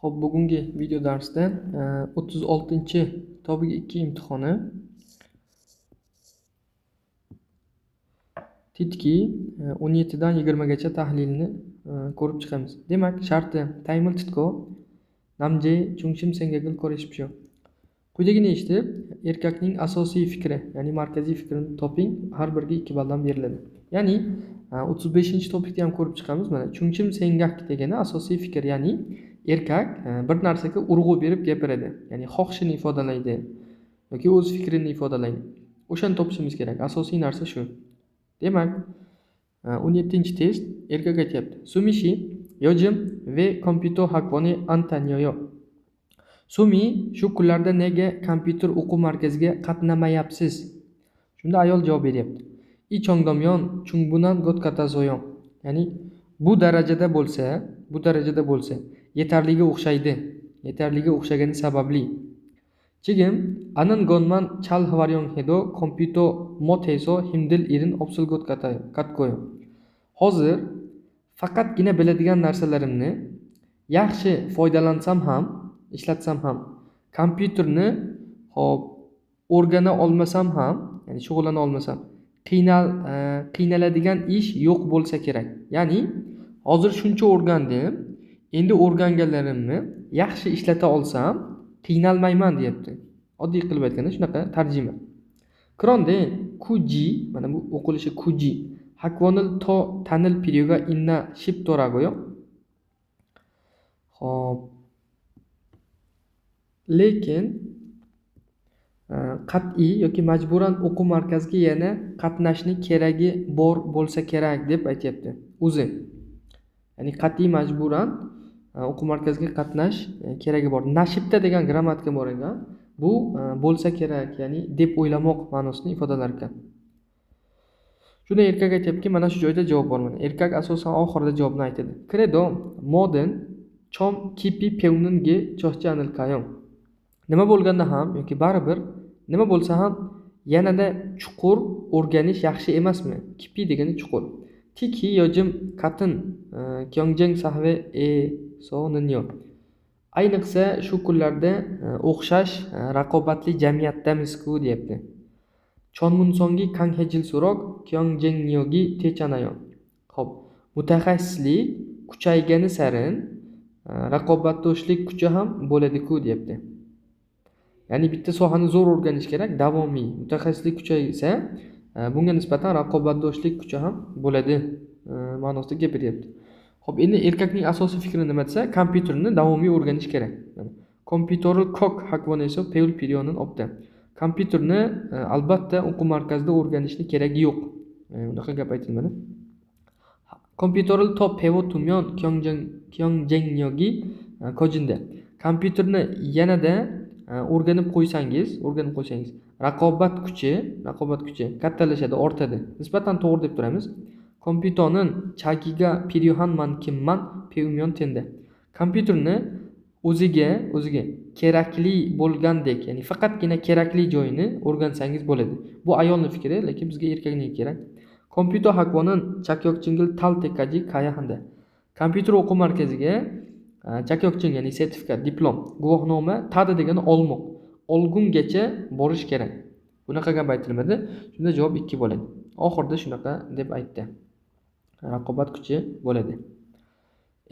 Xo'p, bugungi video darsda 36-TOPIK 2 imtihoni Titki 17 dan 20 gacha tahlilni ko'rib chiqamiz. Demak, sharti taymil titko namje chungshim sengagil ko'rishibsho. Quyidagini eshitib, erkakning asosiy fikri, ya'ni markaziy fikrini toping, har biriga 2 balldan beriladi. Ya'ni 35-topikni ham ko'rib chiqamiz. Mana chungshim sengak degani asosiy fikr, ya'ni erkak bir narsaga urg'u berib gapiradi, ya'ni xohishini ifodalaydi yoki o'z fikrini ifodalaydi. O'shani topishimiz kerak. Asosiy narsa shu. Demak, 17-test erkak aytyapti. Sumishi yojim ve kompyuter hakvoni antanyoyo. Sumi, shu kunlarda nega kompyuter o'quv markaziga qatnamayapsiz? Shunda ayol javob beryapti. I chongdomyon chungbunan gotkatazoyon. Ya'ni bu darajada bo'lsa, yetarliga o'xshaydi. Yetarliga o'xshagani sababli. Chigim anin gonman chal hvaryong hedo kompyuter moteso himdil irin obsul gotkatkoyo. Hozir faqatgina biladigan narsalarimni yaxshi foydalansam ham, ishlatsam ham, kompyuterni hop o'rgana olmasam ham, ya'ni shug'ullana olmasam, qiynaladigan ish yo'q bo'lsa kerak. Ya'ni hozir shuncha o'rgandim, endi o'rganganlarimni yaxshi ishlata olsam qiynalmayman deyapti. Oddiy qilib aytganda shunaqa tarjima. Kronde kuji, mana bu o'qilishi kuji. Hakvonil to tanil piryoga inna shiptoragoyo. Xo'p. Lekin qat'iy yoki majburan o'quv markaziga yana qatnashni keragi bor bo'lsa kerak deb aytyapti o'zi. Ya'ni qat'iy majburan o'quv markaziga qatnash keragi bor. Nashibda degan grammatika bor ekan. Bu bo'lsa kerak, ya'ni deb o'ylamoq ma'nosini ifodalar ekan. Shunda erkak aytyaptiki, mana shu joyda javob bor mana. Erkak asosan oxirida javobni aytadi. Credo modern chom kipi peununge chohchi anilkayo. Nima bo'lganda ham yoki baribir nima bo'lsa ham yanada chuqur o'rganish yaxshi emasmi? Kipi degani chuqur. Tiki yojim katin kyongjeng sahve e so ninyo. Ayniqsa shu kunlarda o'xshash raqobatli jamiyatdamiz-ku deyapti. Chonmunsongi kanghejil surok kyongjengyogi techanayo. Xo'p, mutaxassislik kuchaygani sarin raqobatdoshlik kuchi ham bo'ladi-ku deyapti. Ya'ni bitta sohani zo'r o'rganish kerak, davomiy. Mutaxassislik kuchaysa, bunga nisbatan raqobatdoshlik kuchi ham bo'ladi ma'nosida gapiryapti. Xo'p, endi erkakning asosiy fikri nima desa, kompyuterni davomiy o'rganish kerak. Kompyuteril kok hakvoneso peul piryonin obda. Kompyuterni albatta o'quv markazida o'rganishni keragi yo'q. Unaqa gap aytilmadi. Kompyuteril top pevo tumyon kyongjengyogi kojinda. Kompyuterni yanada o'rganib qo'ysangiz, raqobat kuchi kattalashadi, ortadi. Nisbatan to'g'ri deb turamiz. Kompyuterning chagiga piryohan man kimman peumyon tenda. Kompyuterni o'ziga kerakli bo'lgandek, ya'ni faqatgina kerakli joyini o'rgansangiz bo'ladi. Bu ayolning fikri, lekin bizga erkakniki kerak. Kompyuter hakvonin chakyokchingil tal tekaji kayahanda. Kompyuter o'quv markaziga chakyokching, ya'ni sertifikat, diplom, guvohnoma, tada degani olmoq. Olgungacha borish kerak. Bunaqa gap aytilmadi. Shunda javob 2 bo'ladi. Oxirida shunaqa deb aytdi. Raqobat kuchi bo'ladi.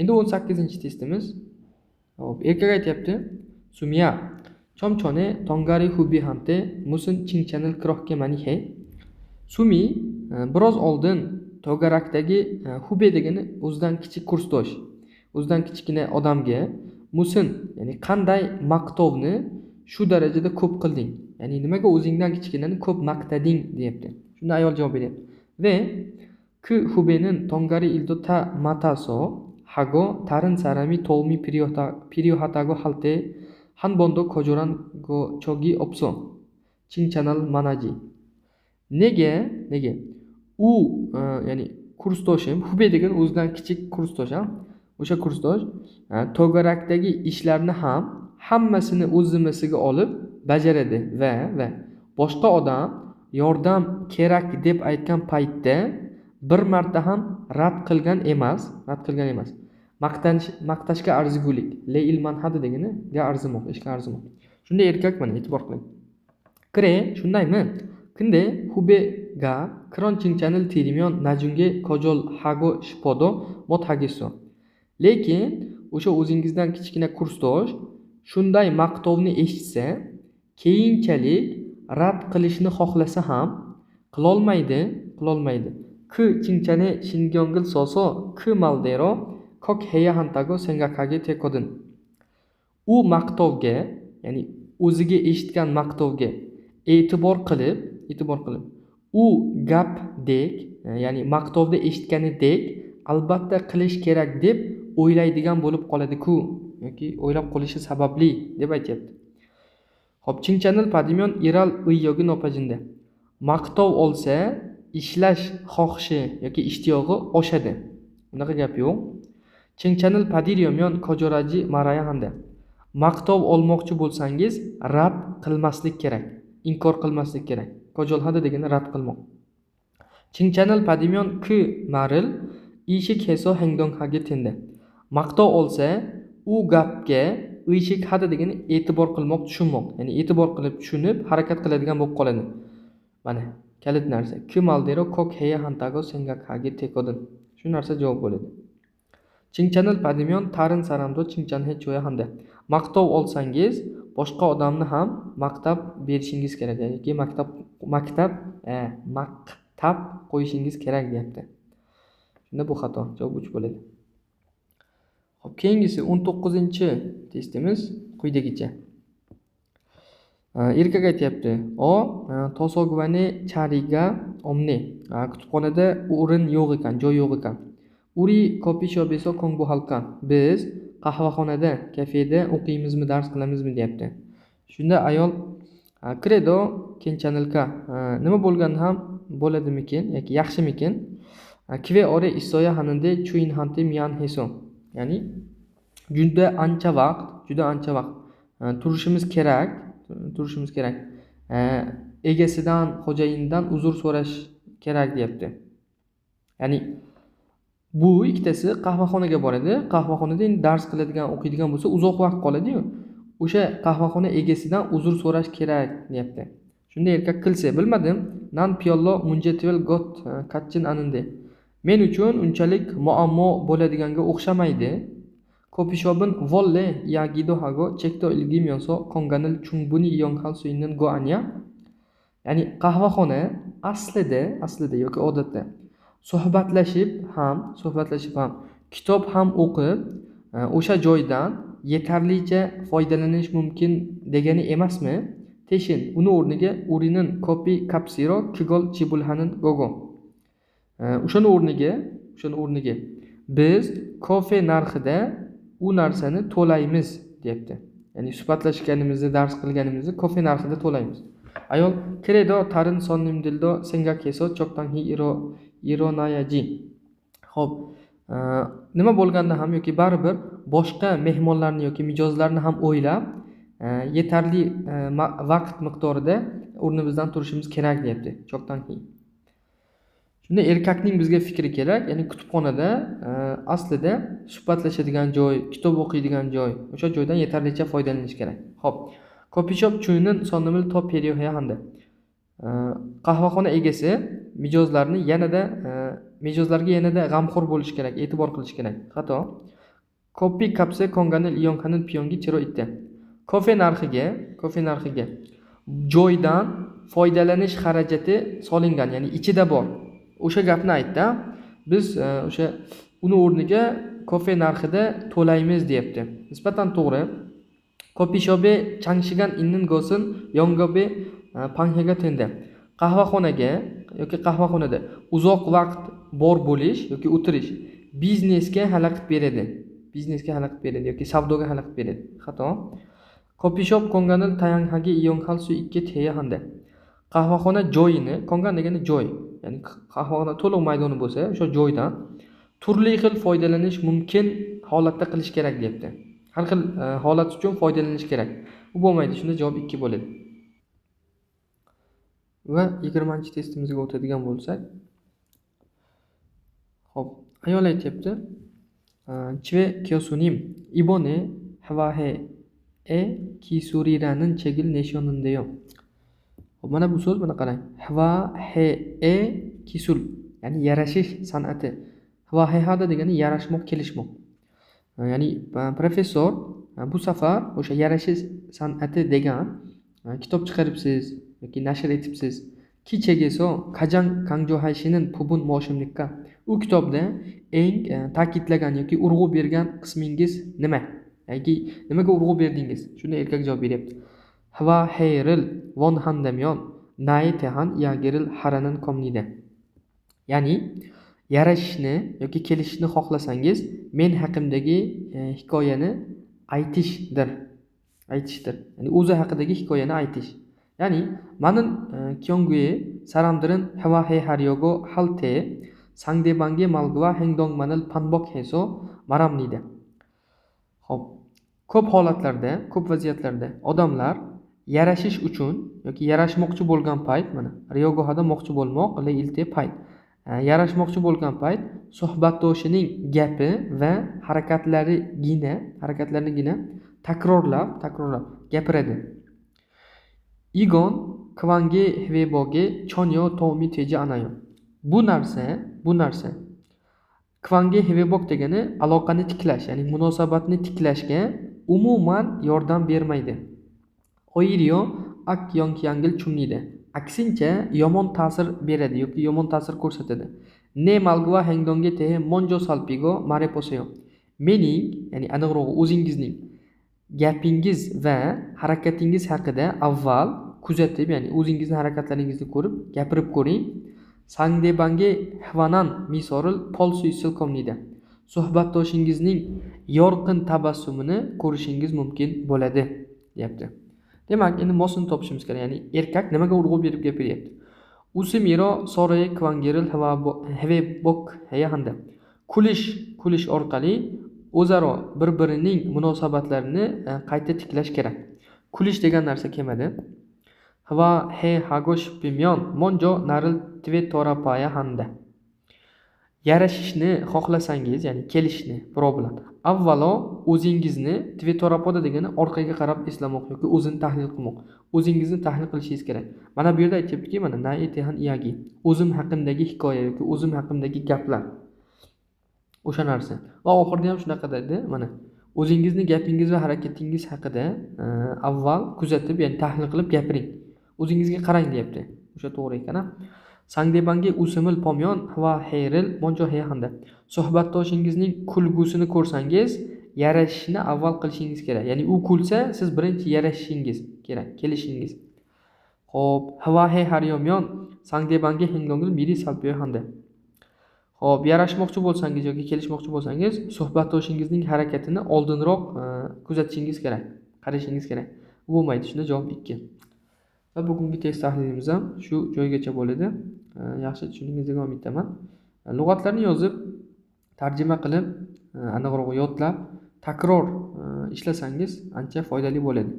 Endi 18-testimiz. Hop, erkak aytyapti. Sumiya chomchone tongari hubi hante musin chingchanil krohke manihe. Sumi biroz oldin togarakdagi hube degani o'zidan kichik kursdosh, o'zidan kichkina odamga musin, ya'ni qanday maqtovni shu darajada ko'p qilding? Ya'ni nimaga o'zingdan kichkinani ko'p maqtading deyapti. Shunda ayol javob beryapti. Ve ku hubenin tongari ildo ta mataso hago tarin sarami toumi piryohatago halte hanbondo kojoran go chogi opso chingchanal manaji. Nega u ya'ni kursdoshim hube degan o'zidan kichik kursdosh, o'sha kursdosh togarakdagi ishlarni ham hammasini o'z zimmasiga olib bajaradi va boshqa odam yordam kerak deb aytgan paytda bir marta ham rad qilgan emas. Maqtanish, maqtashga arzigulik. Leilmanhada degani ga arzimoq, ishga arzimoq. Shunda erkak, mana, e'tibor qiling. 그래, shundaymi? 근데 후배가 그런 칭찬을 들으면 나중에 거절하고 싶어도 못 하겠어. Lekin o'sha o'zingizdan kichkina kursdosh shunday maqtovni eshitsa, keyinchalik rad qilishni xohlasa ham qilolmaydi, qilolmaydi. 그 칭찬에 신경을 써서 그 말대로 꼭 해야 한다고 생각하게 되거든. U maqtovga, ya'ni o'ziga eshitgan maqtovga e'tibor qilib, u gapdek, ya'ni maqtovda eshitganidek albatta qilish kerak deb o'ylaydigan bo'lib qoladi-ku yoki o'ylab qolishi sababli, deb aytyapti. Xo'p, 칭찬을 받으면 일할 의욕이 높아진다. Maqtov olsa, ishlash xohishi yoki ishtiyog'i oshadi. Unaqa gap yo'q. 칭찬을 받으려면 거절하지 말아야 한다. Maqtov olmoqchi bo'lsangiz, rad qilmaslik kerak, inkor qilmaslik kerak. 거절하다 degani rad qilmoq. 칭찬을 받으면 그 말을 의식해서 행동하게 된다. Maqtov olsa, u gapga 의식하다 degani e'tibor qilmoq, tushunmoq, ya'ni e'tibor qilib, tushunib harakat qiladigan bo'lib qoladi. Mana kalit narsa: 그 말대로 꼭 해야 한다고 생각하게 되거든. Shu narsa javob bo'ladi. 칭찬을 받으면 다른 사람도 칭찬해 줘야 한다. Maqtov olsangiz, boshqa odamni ham maqtab berishingiz kerak yoki maqtab qo'yishingiz kerak, deyapti. Shunda bu xato, javob 3 bo'ladi. Xo'p, keyingisi 19-testimiz quyidagicha. Erkak aytyapti: "어, 도서관에 자리가 없네." Kutubxonada o'rin yo'q ekan, joy yo'q ekan. 우리 커피숍에서 공부할까? Biz qahvaxonada, kafeda o'qiymizmi, dars qilamizmi, deyapti. Shunda ayol: 그래도 괜찮을까? Nima bo'lganda ham bo'ladimikin yoki yaxshimikin? 꽤 오래 있어야 하는데 주인한테 미안해서. Ya'ni juda ancha vaqt, juda ancha vaqt turishimiz kerak, turishimiz kerak. Egasidan, xo'jayindan uzr so'rash kerak, deyapti. Ya'ni bu ikkitasi qahvaxonaga boradi. Qahvaxonada endi dars qiladigan, o'qiydigan bo'lsa, uzoq vaqt qoladi-yu. O'sha qahvaxona egasidan uzr so'rash kerak, deyapti. Shunda erkak: 글쎄, bilmadim. 난 별로 문제 될 것 같진 않은데. Men uchun unchalik muammo bo'ladiganga o'xshamaydi. 커피숍은 원래 이야기도 하고 책도 읽으면서 공간을 충분히 이용할 수 있는 거 아니야? Ya'ni qahvaxona aslida yoki odatda suhbatlashib ham, kitob ham o'qib, o'sha joydan yetarlicha foydalanish mumkin degani emasmi? 대신, uni o'rniga 우리는 커피 값으로 그걸 지불하는 거고. O'shani o'rniga biz kofe narxida u narsani to'laymiz, deyapti. Ya'ni suhbatlashganimizni, dars qilganimizni kofe narxida to'laymiz. Ayol: 그래도 다른 손님들도 생각해서 적당히 일어나야지. Xo'p, nima bo'lganda ham yoki baribir boshqa mehmonlarni yoki mijozlarni ham o'ylab, yetarli vaqt miqdorida o'rnimizdan turishimiz kerak, deyapti. 적당히. Shunda erkakning bizga fikri kerak, ya'ni kutubxonada aslida suhbatlashadigan joy, kitob o'qiydigan joy, o'sha joydan yetarlicha foydalanish kerak. Xo'p, 커피숍 주인은 손님을 더 배려해야 한다. Qahvaxona egasi mijozlarga yanada g'amxo'r bo'lishi kerak, e'tibor qilish kerak. Xato. 커피 값에 공간을 이용하는 비용이 들어 있다. Kofe narxiga joydan foydalanish xarajati solingan, ya'ni ichida bor. O'sha gapni aytdi. Biz o'sha uni o'rniga kofe narxida to'laymiz, deyapti. Nisbatan to'g'ri. 커피숍에 장시간 있는 것은 영업에 방해가 된다. Qahvaxonaga yoki qahvaxonada uzoq vaqt bor bo'lish yoki o'tirish biznesga xalaqit beradi. Biznesga xalaqit beradi yoki savdoga xalaqit beradi. Xato. 커피숍 공간을 다양하게 이용할 수 있게 해야 한다. Qahvaxona joyini, 공간 degani joy, ya'ni qahvaxona to'liq maydoni bo'lsa, o'sha joydan turli xil foydalanish mumkin holatda qilish kerak, deyapti. Har xil holat uchun foydalanish kerak. U bo'lmaydi, shunda javob 2 bo'ladi. Va 20-testimizga o'tadigan bo'lsak. Xo'p, ayol aytyapti: Chve 교수님, 이번에 화해의 기술이라는 책을 내셨는데요. Xo'p, mana bu so'z, mana qarang. 화해의 기술, ya'ni yarashish san'ati. 화해하다 degani yarashmoq, kelishmoq. Ya'ni professor, bu safar o'sha yarashish san'ati degan kitob chiqaribsiz yoki nashr etibsiz. 그 책에서 가장 강조하시는 부분 무엇입니까? U kitobda eng ta'kidlagan yoki urg'u bergan qismingiz nima? Yoki nimaga urg'u berdingiz? Shunda erkak javob beryapti. 화해를 원한다면 나에 대한 이야기를 하라는 겁니다. Ya'ni yarashishni yoki kelishishni xohlasangiz, men haqimdagi hikoyani aytishdir. Aytishdir. Ya'ni o'zi haqidagi hikoyani aytish. Ya'ni 많은 경우에 사람들은 화해하려고 할 때 상대방의 말과 행동만을 반복해서 말합니다. Xo'p, ko'p holatlarda, ko'p vaziyatlarda odamlar yarashish uchun yoki yarashmoqchi bo'lgan payt, mana 려고 하다 moqchi bo'lmoq, 을 때 payt. Yarashmoqchi bo'lgan payt suhbatdoshining gapi va harakatlarinigina takrorlab, takrorlab gapiradi. 이건 관계 회복에 전혀 도움이 되지 않아요. Bu narsa 관계 회복 degani aloqani tiklash, ya'ni munosabatni tiklashga umuman yordam bermaydi. 오히려 악영향을 줍니다. Aksincha yomon ta'sir beradi yoki yomon ta'sir ko'rsatadi. 내 말과 행동에 대해 먼저 살피고 말해보세요. Mening, ya'ni aniqrog'i o'zingizning gapingiz va harakatingiz haqida avval kuzatib, ya'ni o'zingizni harakatlaringizni ko'rib, gapirib ko'ring. 상대방의 환한 미소를 볼 수 있을 겁니다. Suhbatdoshingizning yorqin tabassumini ko'rishingiz mumkin bo'ladi, deyapti. Demak, endi mosini topishimiz kerak. Ya'ni erkak nimaga urg'u berib gapiryapti? 웃음으로 서로의 관계를 회복해야 한다. Kulish orqali o'zaro bir-birining munosabatlarini qayta tiklash kerak. Kulish degan narsa kelmadi. 화해하고 싶으면 먼저 나를 되돌아봐야 한다. Yarashishni xohlasangiz, ya'ni kelishishni birov bilan, avvalo o'zingizni 되돌아보다 degani orqaga qarab eslamoq yoki o'zini tahlil qilmoq. O'zingizni tahlil qilishingiz kerak. Mana bu yerda aytyaptiki, mana 나에 대한 이야기. O'zim haqimdagi hikoya yoki o'zim haqimdagi gaplar. O'sha narsa. Va oxirida ham shunaqa dedi, mana o'zingizni gapingiz va harakatingiz haqida avval kuzatib, ya'ni tahlil qilib gapiring. O'zingizga qarang deyapti. O'sha to'g'ri ekan, a? 상대방의 웃음을 보면 화해를 먼저 해야 한다. Suhbatdoshingizning kulgusini ko'rsangiz, yarashishni avval qilishingiz kerak. Ya'ni u kulsa, siz birinchi yarashishingiz kerak, kelishingiz. Xo'p, 화해하려면 상대방의 행동을 미리 살펴야 한다. Xo'p, yarashmoqchi bo'lsangiz yoki kelishmoqchi bo'lsangiz, suhbatdoshingizning harakatini oldinroq kuzatishingiz kerak, qarashingiz kerak. Bu bo'lmaydi. Shunda javob 2. Va bugungi test tahlilimiz ham shu joygacha bo'ladi. Yaxshi tushundingiz degan umiddaman. Lug'atlarni yozib, tarjima qilib, aniqrog'i yodlab, takror ishlasangiz ancha foydali bo'ladi.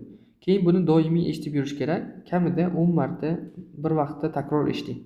Keyin buni doimiy eshitib yurish kerak. Kamida 10 marta bir vaqtda takror eshiting.